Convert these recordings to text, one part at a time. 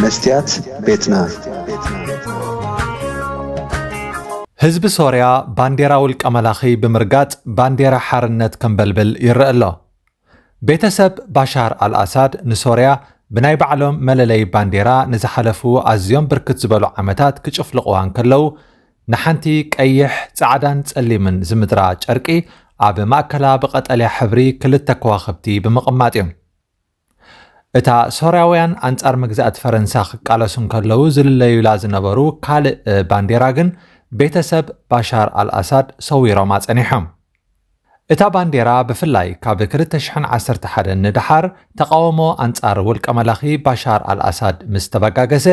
መስትያት ቤትና። ህዝቢ ሶርያ ባንዴራ ውልቀ መላኺ ብምርጋጽ ባንዴራ ሓርነት ከንበልብል ይረአ ኣሎ። ቤተሰብ ባሻር ኣልኣሳድ ንሶርያ ብናይ ባዕሎም መለለይ ባንዴራ ንዝሓለፉ ኣዝዮም ብርክት ዝበሉ ዓመታት ክጭፍልቕዋ እንከለዉ፣ ንሓንቲ ቀይሕ፣ ጻዕዳን ጸሊምን ዝምድራ ጨርቂ ኣብ ማእከላ ብቐጠልያ ሕብሪ ክልተ ከዋኽብቲ ብምቕማጥ እዮም። እታ ሶርያውያን ኣንጻር መግዛእቲ ፈረንሳ ክቃለሱ እንከለዉ ዝልለዩላ ዝነበሩ ካልእ ባንዴራ ግን ቤተሰብ ባሻር ኣልኣሳድ ሰዊሮማ ጸኒሖም። እታ ባንዴራ ብፍላይ ካብ ክልተ ሽሕን ዓሰርተ ሓደን ንደሓር ተቓውሞ ኣንጻር ውልቀ መላኺ ባሻር ኣልኣሳድ ምስ ተበጋገሰ፣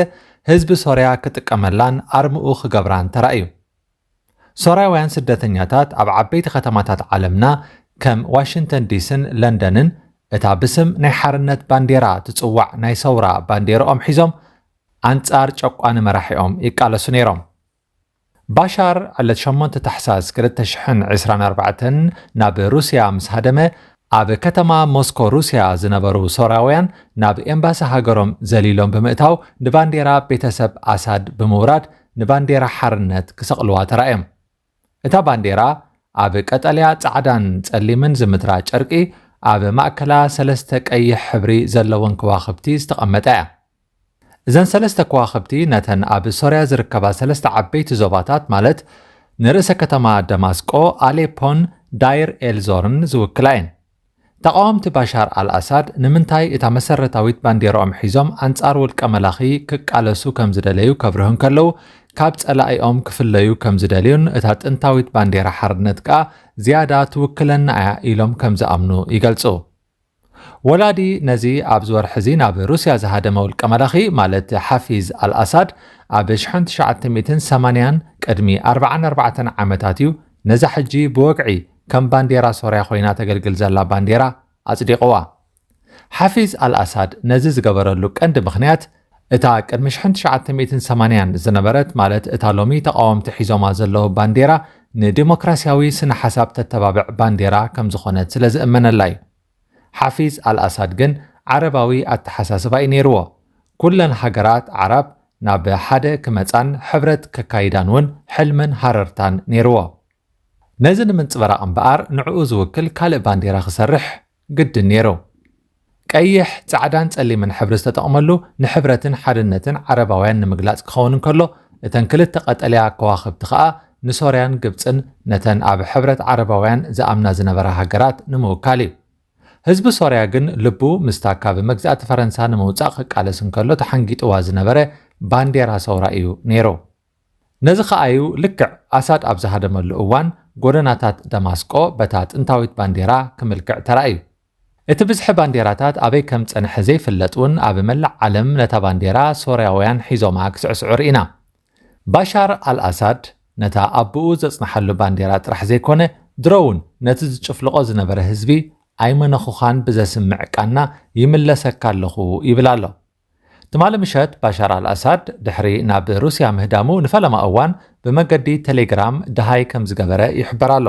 ህዝቢ ሶርያ ክጥቀመላን ኣርምኡ ክገብራን ተራእዩ። ሶርያውያን ስደተኛታት ኣብ ዓበይቲ ከተማታት ዓለምና ከም ዋሽንግተን ዲስን ለንደንን እታ ብስም ናይ ሓርነት ባንዴራ ትጽዋዕ ናይ ሰውራ ባንዴራኦም ሒዞም ኣንጻር ጨቋኒ መራሒኦም ይቃለሱ ነይሮም። ባሻር ዕለት ሸሞንተ ታሕሳስ ክልተ ሽሕን ዕስራን ኣርባዕተን ናብ ሩስያ ምስ ሃደመ፣ ኣብ ከተማ ሞስኮ ሩስያ ዝነበሩ ሶርያውያን ናብ ኤምባሲ ሃገሮም ዘሊሎም ብምእታው ንባንዴራ ቤተሰብ ኣሳድ ብምውራድ ንባንዴራ ሓርነት ክሰቕልዋ ተራእዮም። እታ ባንዴራ ኣብ ቀጠልያ፣ ጻዕዳን ጸሊምን ዝምድራ ጨርቂ ኣብ ማእከላ ሰለስተ ቀይሕ ሕብሪ ዘለወን ከዋኽብቲ ዝተቐመጠ እያ። እዘን ሰለስተ ከዋኽብቲ ነተን ኣብ ሶርያ ዝርከባ ሰለስተ ዓበይቲ ዞባታት ማለት ንርእሰ ከተማ ደማስቆ፣ ኣሌፖን ዳይር ኤልዞርን ዝውክላ እየን። ተቓወምቲ ባሻር ኣልኣሳድ ንምንታይ እታ መሰረታዊት ባንዴራኦም ሒዞም ኣንጻር ውልቀ መላኺ ክቃለሱ ከም ዝደለዩ ከብርሁ እንከለዉ፣ ካብ ጸላኢኦም ክፍለዩ ከም ዝደልዩን እታ ጥንታዊት ባንዴራ ሓርነት ከኣ ዝያዳ ትውክለና እያ ኢሎም ከም ዝኣምኑ ይገልጹ። ወላዲ ነዚ ኣብዚ ወርሒ እዚ ናብ ሩስያ ዝሃደመ ውልቀ መላኺ ማለት ሓፊዝ ኣልኣሳድ ኣብ ሽሕን ትሽዓተ ሚእትን ሰማንያን ቅድሚ ኣርባዓን ኣርባዕተን ዓመታት እዩ ነዛ ሕጂ ብወግዒ ከም ባንዴራ ሶርያ ኮይና ተገልግል ዘላ ባንዴራ ኣጽዲቕዋ። ሓፊዝ ኣልኣሳድ ነዚ ዝገበረሉ ቀንዲ ምኽንያት እታ ቅድሚ ሽሕን ትሽዓተ ሚእትን ሰማንያን ዝነበረት ማለት እታ ሎሚ ተቓወምቲ ሒዞማ ዘለዉ ባንዴራ ንዲሞክራሲያዊ ስነ ሓሳብ ተተባብዕ ባንዴራ ከም ዝኾነት ስለ ዝእመነላ እዩ። ሓፊዝ ኣልኣሳድ ግን ዓረባዊ ኣተሓሳስባ እዩ ነይርዎ። ኩለን ሃገራት ዓራብ ናብ ሓደ ክመጻን ሕብረት ከካይዳን እውን ሕልምን ሃረርታን ነይርዎ። ነዚ ንምንጽብራቕ እምበኣር ንዕኡ ዝውክል ካልእ ባንዴራ ክሰርሕ ግድን ነይሩ። ቀይሕ፣ ጻዕዳን ጸሊምን ሕብሪ ዝተጠቕመሉ ንሕብረትን ሓድነትን ዓረባውያን ንምግላጽ ክኸውን እንከሎ፣ እተን ክልተ ቀጠልያ ከዋኽብቲ ከኣ ንሶርያን ግብጽን ነተን ኣብ ሕብረት ዓረባውያን ዝኣምና ዝነበራ ሃገራት ንምውካል እዩ። ህዝቢ ሶርያ ግን ልቡ ምስታ ካብ መግዛእቲ ፈረንሳ ንምውጻእ ክቃለስ እንከሎ ተሓንጊጥዋ ዝነበረ ባንዴራ ሰውራ እዩ ነይሩ። ነዚ ከኣ እዩ ልክዕ ኣሳድ ኣብ ዝሃደመሉ እዋን ጎደናታት ደማስቆ በታ ጥንታዊት ባንዴራ ክምልክዕ ተራእዩ። እቲ ብዝሒ ባንዴራታት ኣበይ ከም ጸንሐ ዘይፍለጥ እውን ኣብ መላእ ዓለም ነታ ባንዴራ ሶርያውያን ሒዞማ ክስዕስዑ ርኢና። ባሻር ኣልኣሳድ ነታ ኣቦኡ ዘጽንሓሉ ባንዴራ ጥራሕ ዘይኮነ፣ ድሮ እውን ነቲ ዝጭፍልቖ ዝነበረ ህዝቢ ኣይመነኹኻን ብዘስምዕ ቃና ይምለሰካ ኣለኹ ይብል ኣሎ። ትማሊ ምሸት ባሻር ኣልኣሳድ ድሕሪ ናብ ሩስያ ምህዳሙ ንፈለማ እዋን ብመገዲ ቴሌግራም ደሃይ ከም ዝገበረ ይሕበር ኣሎ።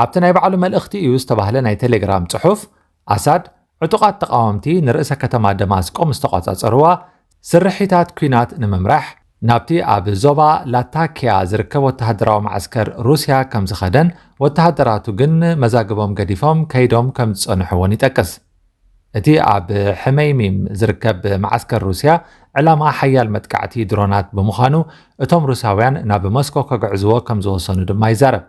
ኣብቲ ናይ ባዕሉ መልእኽቲ እዩ ዝተባህለ ናይ ቴሌግራም ጽሑፍ፣ ኣሳድ ዕጡቓት ተቓወምቲ ንርእሰ ከተማ ደማስቆ ምስ ተቖጻጸርዋ፣ ስርሒታት ኲናት ንምምራሕ ናብቲ ኣብ ዞባ ላታኪያ ዝርከብ ወተሃደራዊ መዓስከር ሩስያ ከም ዝኸደን፣ ወተሃደራቱ ግን መዛግቦም ገዲፎም ከይዶም ከም ዝጸንሕዎን ይጠቅስ። እቲ ኣብ ሕመይሚም ዝርከብ መዓስከር ሩስያ ዕላማ ሓያል መጥቃዕቲ ድሮናት ብምዃኑ፣ እቶም ሩሳውያን ናብ ሞስኮ ከግዕዝዎ ከም ዝወሰኑ ድማ ይዛረብ።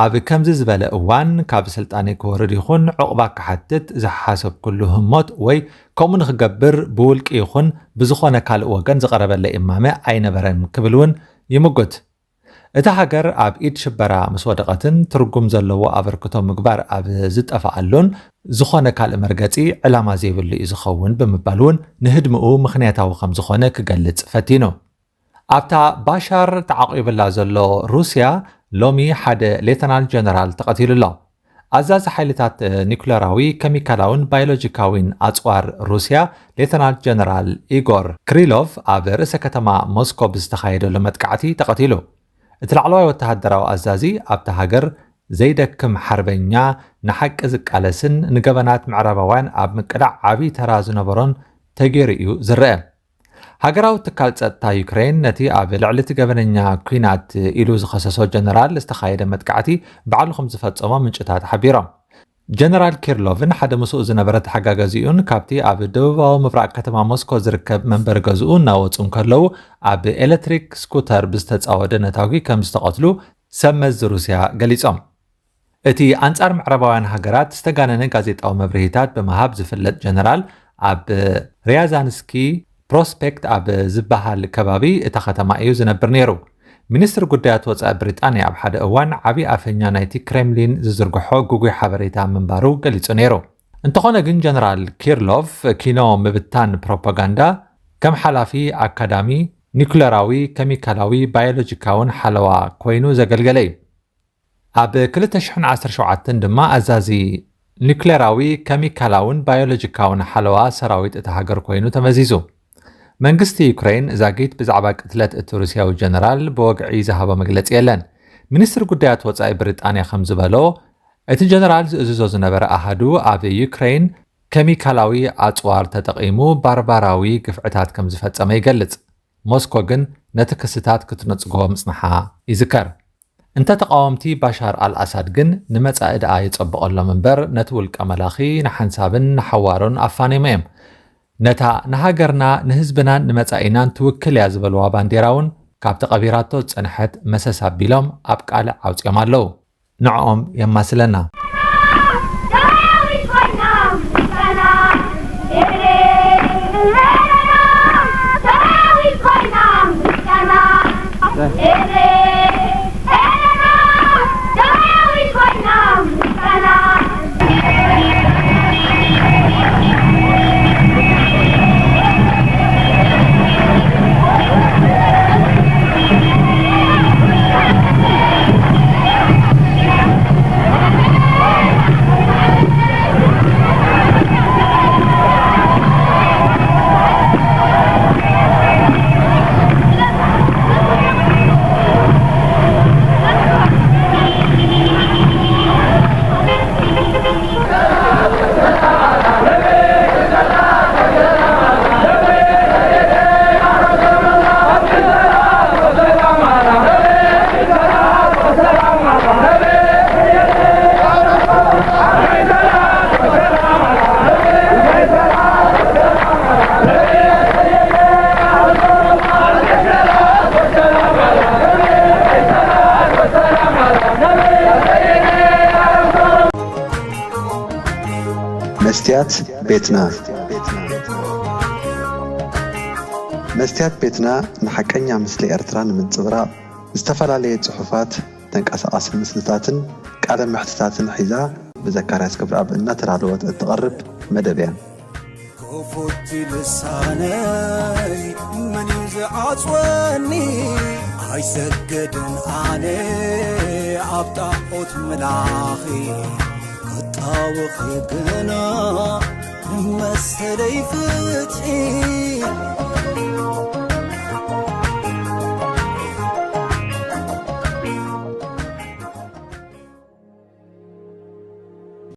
ኣብ ከምዚ ዝበለ እዋን ካብ ስልጣነይ ክወርድ ይኹን ዕቑባ ክሓትት ዝሓሰብኩሉ ህሞት ወይ ከምኡ ንክገብር ብውልቂ ይኹን ብዝኾነ ካልእ ወገን ዝቐረበለይ እማመ ኣይነበረን ክብል እውን ይምጉት። እታ ሃገር ኣብ ኢድ ሽበራ ምስ ወደቐትን ትርጉም ዘለዎ ኣበርክቶ ምግባር ኣብ ዝጠፍኣሉን ዝኾነ ካልእ መርገጺ ዕላማ ዘይብሉ እዩ ዝኸውን ብምባል እውን ንህድምኡ ምኽንያታዊ ከም ዝኾነ ክገልጽ ፈቲኑ። ኣብታ ባሻር ተዓቂቡላ ዘሎ ሩስያ ሎሚ ሓደ ሌተናል ጀነራል ተቐቲሉ ኣሎ። ኣዛዚ ሓይልታት ኒኩለራዊ፣ ኬሚካላውን ባዮሎጂካዊን ኣጽዋር ሩስያ ሌተናል ጀነራል ኢጎር ክሪሎቭ ኣብ ርእሰ ከተማ ሞስኮ ብዝተኻየደሉ መጥቃዕቲ ተቐቲሉ። እቲ ላዕለዋይ ወተሃደራዊ ኣዛዚ ኣብታ ሃገር ዘይደክም ሓርበኛ፣ ንሓቂ ዝቃለስን ንገበናት ምዕራባውያን ኣብ ምቅላዕ ዓቢ ተራ ዝነበሮን ተገይሩ እዩ ዝረአ። ሃገራዊ ትካል ጸጥታ ዩክሬን ነቲ ኣብ ልዕሊ እቲ ገበነኛ ኲናት ኢሉ ዝኸሰሶ ጀነራል ዝተኻየደ መጥቃዕቲ ባዕሉ ከም ዝፈጸሞ ምንጭታት ሓቢሮም። ጀነራል ኪርሎቭን ሓደ ምስኡ ዝነበረ ተሓጋጋዚኡን ካብቲ ኣብ ደቡባዊ ምብራቕ ከተማ ሞስኮ ዝርከብ መንበሪ ገዝኡ እናወጹ እንከለዉ ኣብ ኤሌክትሪክ ስኩተር ብዝተጻወደ ነታጒ ከም ዝተቐትሉ ሰብ መዚ ሩስያ ገሊጾም። እቲ ኣንጻር ምዕራባውያን ሃገራት ዝተጋነነ ጋዜጣዊ መብርሂታት ብምሃብ ዝፍለጥ ጀነራል ኣብ ሪያዛንስኪ ፕሮስፔክት ኣብ ዝበሃል ከባቢ እታ ከተማ እዩ ዝነብር ነይሩ። ሚኒስትሪ ጉዳያት ወጻኢ ብሪጣንያ ኣብ ሓደ እዋን ዓቢ ኣፈኛ ናይቲ ክሬምሊን ዝዝርግሖ ግጉይ ሓበሬታ ምንባሩ ገሊጹ ነይሩ። እንተኾነ ግን ጀነራል ኪርሎቭ ኪኖ ምብታን ፕሮፓጋንዳ ከም ሓላፊ ኣካዳሚ ኒኩለራዊ፣ ኬሚካላዊ፣ ባዮሎጂካውን ሓለዋ ኮይኑ ዘገልገለ እዩ። ኣብ ክልተ ሽሕን ዓሰርተ ሸውዓተን ድማ ኣዛዚ ኒኩሌራዊ፣ ኬሚካላውን ባዮሎጂካውን ሓለዋ ሰራዊት እታ ሃገር ኮይኑ ተመዚዙ። መንግስቲ ዩክሬን ዛጊት ብዛዕባ ቅትለት እቲ ሩስያዊ ጀነራል ብወግዒ ዝሃቦ መግለጺ የለን። ሚኒስትሪ ጉዳያት ወጻኢ ብሪጣንያ ከም ዝበሎ፣ እቲ ጀነራል ዝእዝዞ ዝነበረ ኣሃዱ ኣብ ዩክሬን ኬሚካላዊ ኣጽዋር ተጠቒሙ ባርባራዊ ግፍዕታት ከም ዝፈጸመ ይገልጽ። ሞስኮ ግን ነቲ ክስታት ክትነጽጎ ምጽንሓ ይዝከር። እንተ ተቓወምቲ ባሻር ኣልኣሳድ ግን ንመጻኢ ደኣ የጸብቐሎም እምበር ነቲ ውልቀ መላኺ ንሓንሳብን ንሓዋሩን ኣፋንዮም እዮም። ነታ ንሃገርና ንህዝብናን ንመጻኢናን ትውክል እያ ዝበልዋ ባንዴራ እውን ካብቲ ቀቢራቶ ዝጸንሐት መሰስ ኣቢሎም ኣብ ቃልዕ ኣውጺኦም ኣለዉ። ንዕኦም የማስለና። መስትያት ቤትና። መስትያት ቤትና ንሓቀኛ ምስሊ ኤርትራ ንምንጽብራቕ ዝተፈላለየ ጽሑፋት፣ ተንቀሳቓሲ ምስልታትን ቃለ መሕትታትን ሒዛ ብዘካርያስ ክብረኣብ እናተዳለወት እትቐርብ መደብ እያ። ክፉት ልሳነይ መን እዩ ዝዓጽወኒ? ኣይሰገድን ኣነ ኣብ ጣዖት ምላኺ ክጣወኺ ግና ንመሰለይ ፍትሒ